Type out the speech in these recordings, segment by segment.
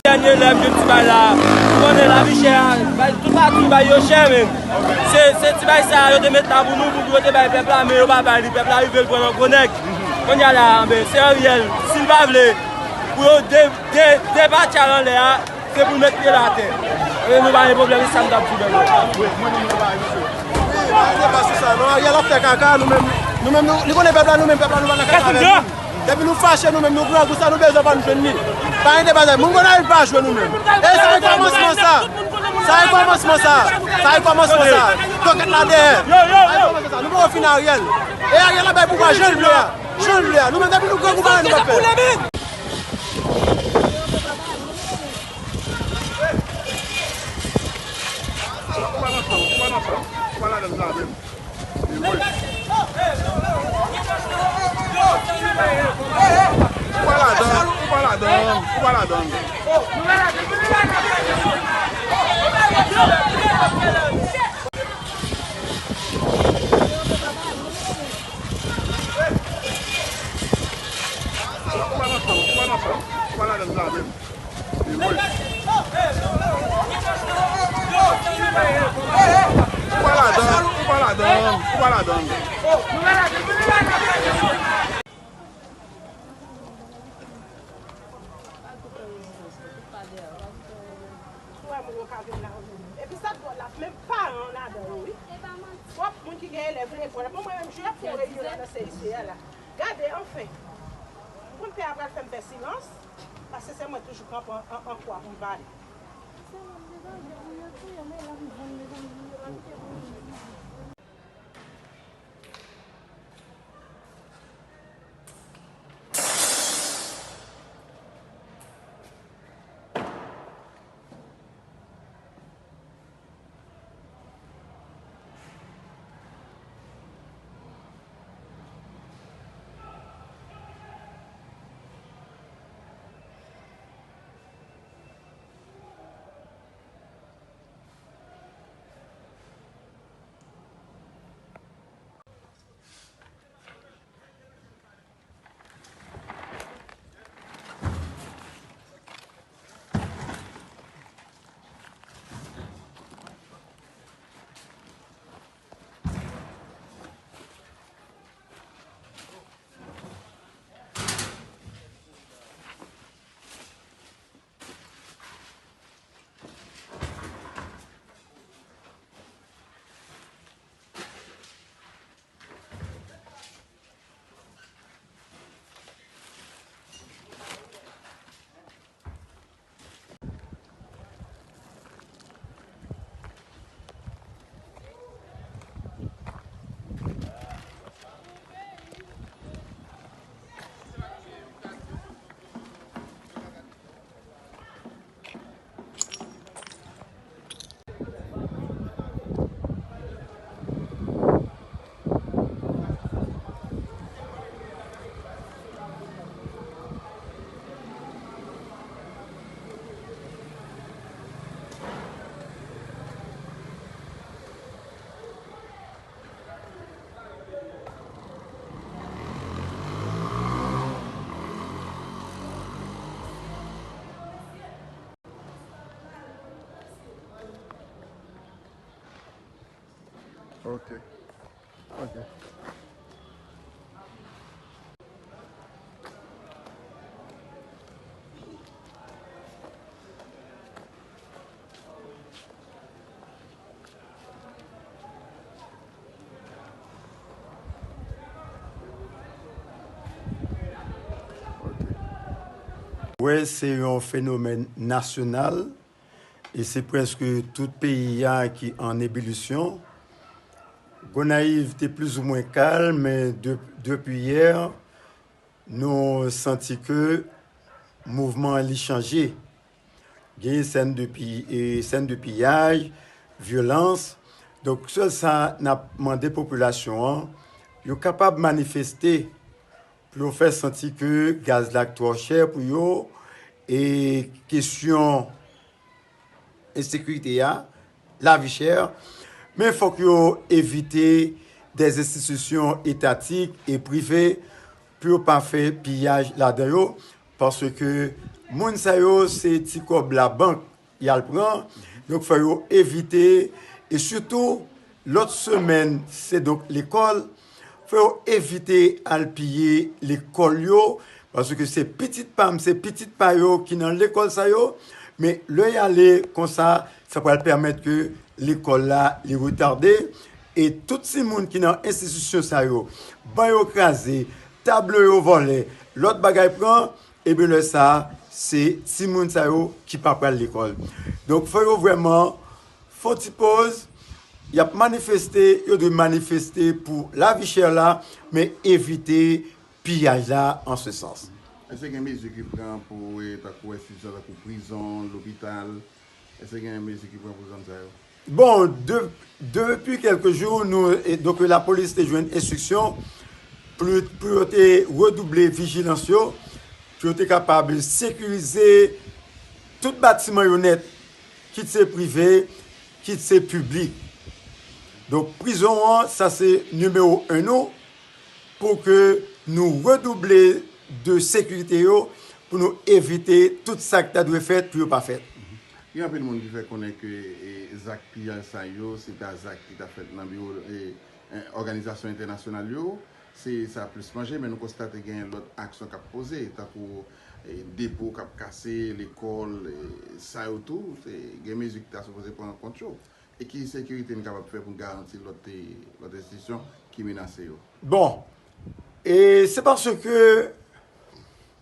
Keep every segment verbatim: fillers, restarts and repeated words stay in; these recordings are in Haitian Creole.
Dènye lè m gen ti bay la, ou konnen lavi chè a, bay, tout pati bay yo chè menm. Se, se ti bay sa a yo te met la pou nou, pou yo te bay pèp la, men yo pa bay li, pèp la rive l pran nan gwo nèg. Kounye a la, anben, se Ariel, si l pa vle, pou yo de, de, depatcha l anlè a, se pou l met pye l atè. Anben, nou pa gen pwoblèm, e sa m t ap di, bèl. Wi, mwen menm, mwen pa gen misye. Wi, pa gen deba sou sa, non, Ariel ap fè kaka, nou menm, nou menm, nou, li konnen pèp la, nou menm, pèp la, nou pa nan kaka avè l. Depi nou fache nou menm, nou grangou, sa nou bezwen pa nou jwenn li. Pa gen deba sa. Moun Gonayiv pa jwe nou menm. E sa e kòmansman sa. Sa e kòmansman sa. Sa e kòmansman sa. Tokèt la dèyè. Sa e kòmansman sa. Nou poko fin Ariel. E Ariel ap bay pouvwa jan l vle a. Jan l vle a. Nou menm depi nou grangou pa nou pa fè. Ou pa ladan, ou pa ladan, ou pa ladan. Ou pa nan chanm, ou pa nan chanm, ou pa ladan sa menm. Ou pa ladan, ou pa ladan, ou pa ladan. Ou wè moun yo ka vin la, ou vin. Epi sa dwòl la, menm paran an ladan yo, wi. Twòp moun ki gen elèv lekòl. Bon, mwen menm, jwe pou reyinyon nan C I C a la. Gade, anfen. Moun pè a pral fè m fè silans, paske se mwen toujou kanpe an, an, an kwa pou m pale. Ok. Ok. Wè, se yon fenomèn nasyonal e se prèske tout peyi a ki an ebilisyon. Gonayiv te plizoumwen kalm, men de-, depi yè, nou santi ke mouvman an li chanje. Gen sèn de pi-, e, sèn de piyaj, vyolans. Donk, sèl sa n ap mande popilasyon an, yo kapab manifeste pou yo fè santi ke gaz la twò chè pou yo, e kesyon ensekirite a, lavi chè, men fòk yo evite dè enstitisyon etatik e prive pou yo pa fè piyaj ladan yo, paske moun sa yo se ti kòb labank y al pran, donk fò yo evite, e sitou lòt semèn se donk lekòl, fò yo evite al piye lekòl yo, paske se pitit pa m, se pitit pa yo ki nan lekòl sa yo, men lè y ale konsa, sa pral pèmèt ke lekòl la li retade, e tout timoun ki nan enstitisyon sa yo, ban yo kraze, tablo yo vòlè, lòt bagay pran, ebyen lè sa a, se timoun sa yo ki pa pral lekòl. Donk fò yo vrèman fè yon ti poz, y ap manifeste, yo dwe manifeste pou lavi chè la, men evite piyaj la an se sans. Èske gen mezi ki pran pou, e, tankou enstitisyon, tankou prizon, lopital, èske gen mezi ki pran pou zòn sa yo? Bon, de, depi kèlke jou, nou, e, donk, lapolis te jwenn enstriksyon pou, pou yo te redouble vijilans yo, pou yo te kapab sekirize tout batiman yo nèt, kit se prive, kit se piblik. Donk, prizon an, sa se nimewo en nou, pou ke nou redouble de sekirite yo, pou nou evite tout sa ki ta dwe fèt, pou yo pa fèt. Gen anpil moun ki fè konnen ke, e, zak piyaj sa yo, se ta zak ki ta fèt nan biwo, e, e, òganizasyon entènasyonal yo. Se sa plis manje, men nou konstate gen lòt aksyon k ap poze, tankou, e, depo k ap kase, lekòl, e, sa yo tou, se, gen mezi ki ta sipoze pran kont yo. E ki sekirite n kapab fè pou n garanti lòt, e, lòt enstitisyon ki menase yo? Bon, e se paske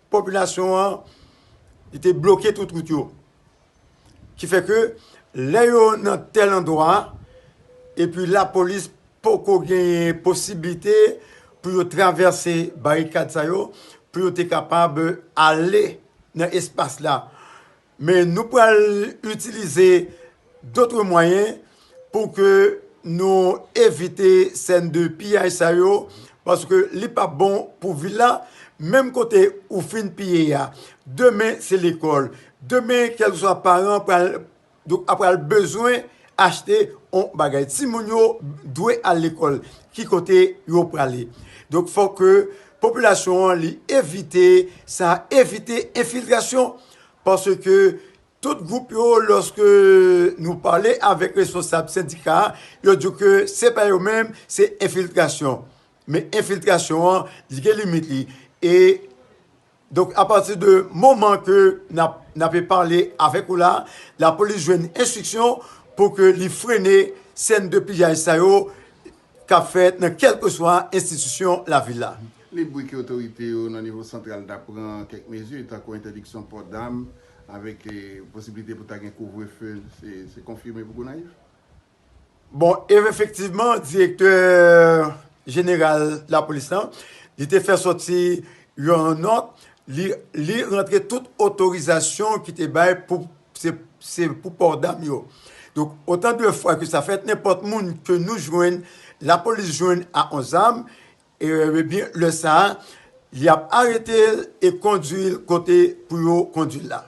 popilasyon an, li te bloke tout wout yo. Ki fè ke lè yo nan tèl andwa, epi lapolis poko genyen posiblite pou yo travèse barikad sa yo, pou yo te kapab ale nan espas la. Men nou pral itilize dotre mwayen pou ke nou evite sèn de piyaj sa yo, paske li p ap bon pou vil la, menm kote ou fin piye a. Demen, se lekòl. Demen, kèlkeswa paran pral, donk, ap pral bezwen achte yon bagay. Timoun yo dwe al lekòl. Ki kote yo prale? Donk, fòk ke popilasyon an li evite sa, evite enfiltrasyon, paske tout gwoup yo, lòske nou pale avèk responsab sendika a, yo di ke se pa yo menm, se enfiltrasyon. Men enfiltrasyon an, li gen limit li. E donk, apati de moman ke n ap, n ape pale avèk ou la, lapolis jwenn enstriksyon pou ke li frene sèn de piyaj sa yo k ap fèt nan kèlkeswa enstitisyon lavil la. Li bri ke otorite yo nan nivo santral ta pran kèk mezi, tankou entèdiksyon pò dam, avèk, e, posiblite pou ta gen kouvrefe, se, se konfime pou Gonayiv? Bon, e efektivman, direktè jeneral lapolis lan, li te fè sòti yon nòt, li, li rantre tout otorizasyon ki te bay pou, se, se pou pò dam yo. Donk, otan de fwa ke sa fèt, nenpòt moun ke nou jwenn, lapolis jwenn a yon zam, e, ebyen, lè sa a, y ap arete l e kondui l kote pou yo kondui l la.